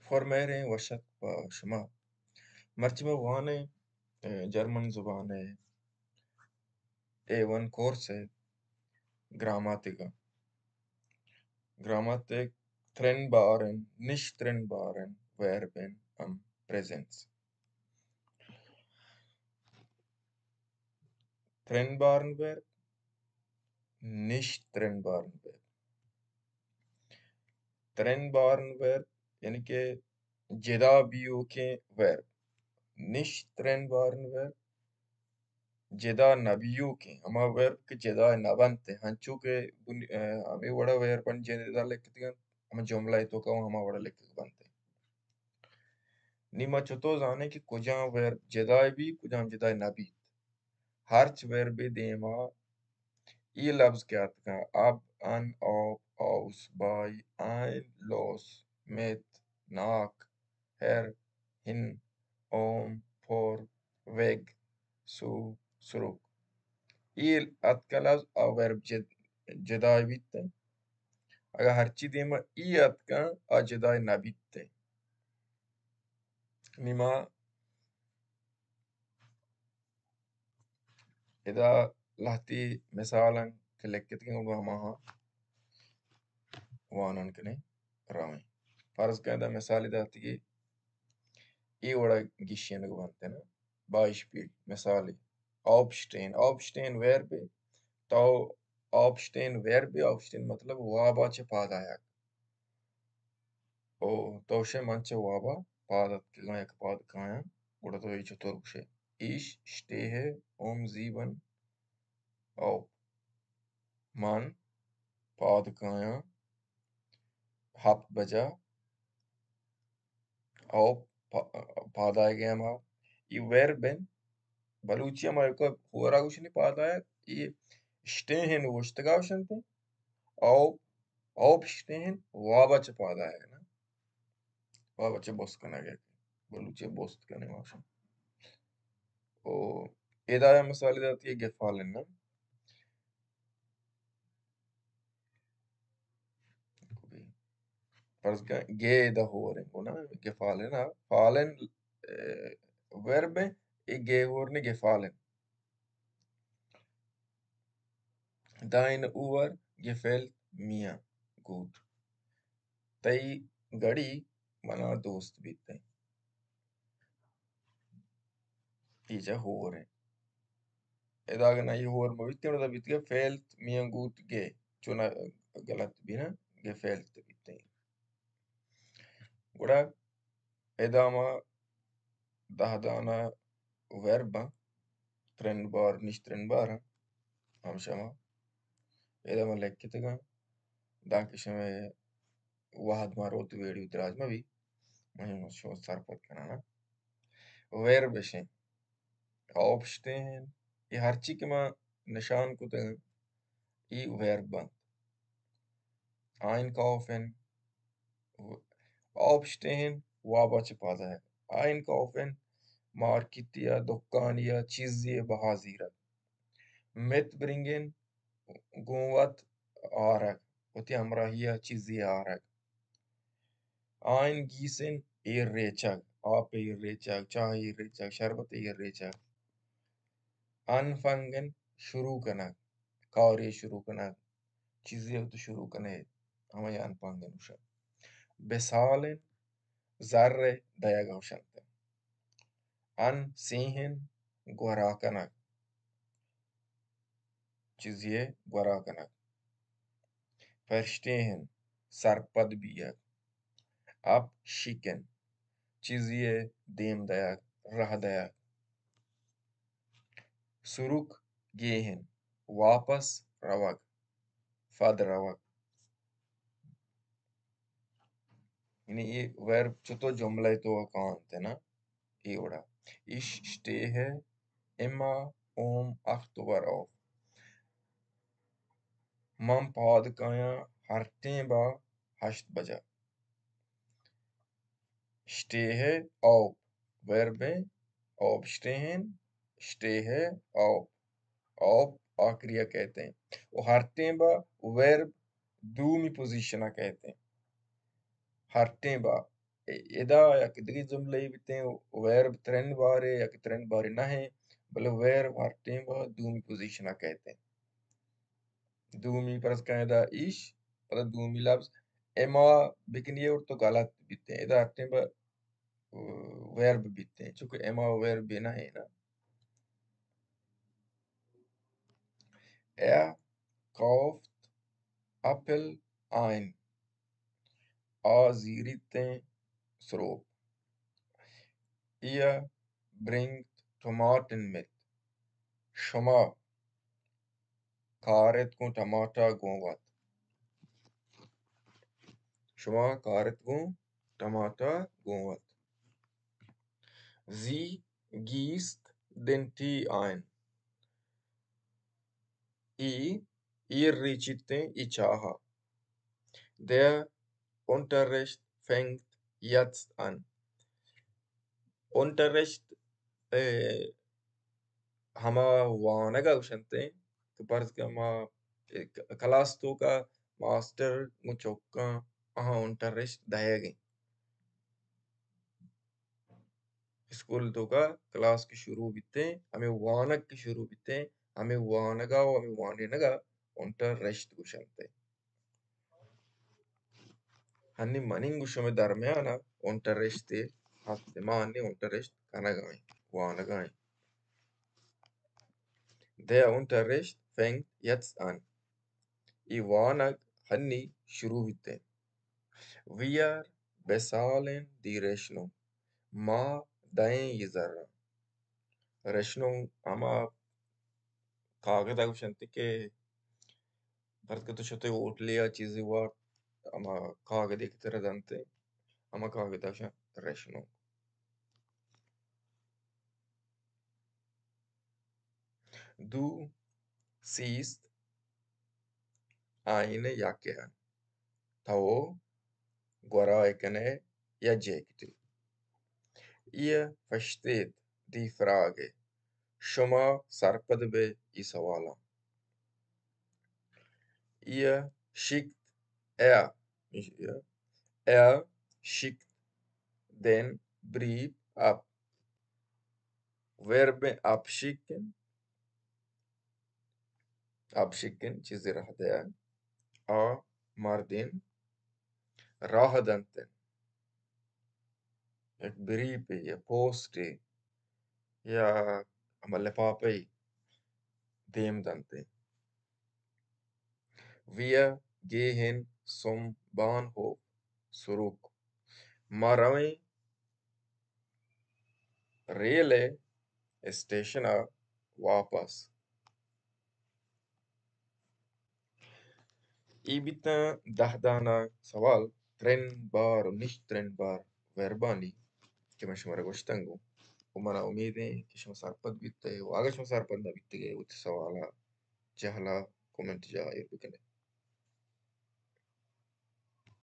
پرمہریں وش اتک پہ شما۔ مرچی ما وانیں، اے، جرمن زبان ءِ اے ون کورس ءِ گراماتک ءَ۔ گراماتک ترن بارن، نش ترن بارن، ویربن ہم پریزنس۔ ترن بارن ویرب، نش ترن بارن ویرب۔ ترن بارن ویرب یعنی کہ جدا بیوکیں ویرب۔ نش ترن بارن ویرب جدا نہ بیوکیں، ہما ویرب کہ جدا نہ بنت، ہنچو کہ بن-، اے، ہمے وڑا ویرباں جدا لکھتگ انت، ہما جملہ ءِ توکا ہما وڑا لکھگ بنت۔ نی ما چتو زانیں کہ کجام ویرب جدا بی، کجام جدا نہ بیت؟ ہرچ ویربے دیما اے لبز کہ اتکاں، اب، ان، آپ، آؤس، بای، آئین، لوس، میت، ناک، ہر، ہن، اوم، پور، ویگ، سو، سروک۔ اے اتکاں لبز آ ویرب جد-، جدا بیت۔ اگاں ہرچی دیما اے اتکاں، آ جدا نہ بیت۔ نی ما ادا لہتی مثالاں کہ لکھتگیں، گڑا ہماہاں وانان کنیں رویں۔ فرض کن ادا مثالے داتگی، اے وڑا گیشینگ بنت نا، بائشپیل، مثالے، آپشتین، آپشتین ویربے، تو آپشتین ویربے، آپشتین مطلب وابا چہ پاد آیگ۔ او تو شے من چہ وابا پاد اتکگاں، یک پاد کایاں، گڑا تو اے چطور گوشے؟ ایش شتیہ ام زیبن او من پاد کایاں ہپت بجا او پا-، پاد آیگ ءِ ہما اے ویرب انت۔ بلوچی ءَ ما یک ہورا گوشنی پاد آیگ، اے شتیہن اوشتگا گوشنت، او، او شتیہن وابا چہ پاد آیگ نا، وابا چہ بست کنگ ءَ، بلوچی ءَ بست کنگ ما گوشن۔ او ادا مثال داتی گفالن نا۔ فرض کن گے ادا ہوریں گو نا، گفالن نا، فالن، اے، ویرب ایں، اے گے ہورنی گفالن۔ دائن اوور گفیلت میاں گوٹ۔ تئی گڑی منا دوست بیت۔ اے چہ ہور انت۔ ادا اگاں نہ اے ہور مہ بیتیں، گڑا بیتگیں فعلت میاں گوٹ گے، چونا غلط بی نا، گفیلت بیتیں۔ گڑا ادا ما دہ دانہ ویرب آں، ترند بار، نشترند بار آں، ہمشہ ما ادا ما لکھتگاں، دانکہ شمئے وہد ما روت ویڈیو دراج مہ بی، من شما سرپد کنانا۔ ویرب اشیں، آپشتیں، اے ہرچی کہ ما نشان کتگ، اے ویرب انت۔ آئین کافن، آپشتیں، وابا چہ پادئیگ۔ آئین کافن، مارکیتی ءَ، دکانی ءَ، چیزی ءِ بہا زیرگ۔ مت برنگن، گوں وت آرگ، وتی ہمراہی ءَ چیزے آرگ۔ آئین گیسن، ایر ریچگ، آپ ایر ریچگ، چاہ ایر ریچگ، شربت ایر ریچگ۔ انفنگن، شروع کنگ، کارے شروع کنگ، چیزے تو شروع کنے، ہمے انفنگن گوشگ۔ بسالن، زر دئیگ گوشنت۔ ان سیہن، گورا کنگ، چیزے گورا کنگ۔ پرشتیہن، سرپد بیگ۔ اپ شیکن، چیزے دیم دئیگ، راہ دئیگ۔ سروک گیہن، واپس روگ، فد روگ۔ یعنی اے ویرب چتو جملہ تو کانت نا، اے وڑا۔ ایش شتیہ اما اوم اخت ور آف۔ من پاد کایاں ہر ٹیم با ہشت بجا۔ شتیہ آپ، ویرب ایں، آپ شتیہن، شتیہ آپ، آپ آخری ءَ کئیت۔ و ہر ٹیم با ویرب دومی پوزیشن ءَ کئیت۔ ہر ٹیم با ادا یک دگہ جملہ بیتیں، ویرب ترن بارے یا کہ ترن بارے نہ ایں، بلے ویرب ہر ٹیم ءَ دومی پوزیشن ءَ کئیت ایں۔ دومی پرز کن ادا ایش، پدا دومی لفظ اما بکنی اور تو غلط بیتیں۔ ادا ہر ٹیم ءَ ویرب بیتیں، چونکہ اما ویرب نہ ایں نا۔ Er kauft Äpfel ein. آ زیریتیں سروپ۔ Ihr bringt Tomaten mit. شما کارت گوں ٹماٹا گوں وت۔ شما کارت گوں ٹماٹا گوں وت۔ Sie gießt den Tee ein. ای ایر ریچیتیں ای چاہا۔ Der Unterricht fängt jetzt an. Unterricht، اے، ہما وانگ ءَ گوشنت ایں کہ پرز کہ ہما، اے، کلاس توکا ماسٹر گوں چکاں آہاں Unterricht دئیگ ایں۔ اسکول توکا کلاس کہ شروع بیتیں، ہمے وانگ کہ شروع بیتیں، ہمے وانگا و ہمے وانینگا Unterricht گوشنت۔ ہنی منی گوں شمے درمیانا Unterricht ہست، ما ہنی Unterricht کنگا ایں، وانگا ایں۔ Der Unterricht fängt jetzt an. ای وانگ ہنی شروع بیتیں۔ Wir bezahlen die Rechnung. ما دئیں ای زراں۔ Rechnung ہما کاگد ءَ گوشنت کہ پرز کہ تو شتے ہوٹلے یا چیزے وارت، ہما کاگدے کہ ترا دنت، ہما کاگد ءَ گوشنت Rechnung. Du siehst eine Jacke an. تو گورا کنئے یا جیکٹے۔ Ihr versteht die Frage. شما سرپد بئے ای سوالاں۔ Ihr schickt, er, nicht ihr, er schickt den Brief ab. Verb abschicken، abschicken، چیزے راہ دئیگ، آ مردین راہ دنت۔ یک بریفے یا پوسٹے یا ہما لپاپے دیم دنت۔ Wir gehen zum Bahnhof zurück. ما رویں ریل ءِ اسٹیشن ءَ واپس۔ اے بیتاں دہ دانہ سوال ترند بار و نشترند بار ویربانی کہ من شمارا گوشتگ اوں۔ و منا امید ایں کہ شما سرپد بیتئے و اگاں شما سرپد نہ بیتگئے وتی سوالا جہلا کمنٹ جاہ ایر بکنئے۔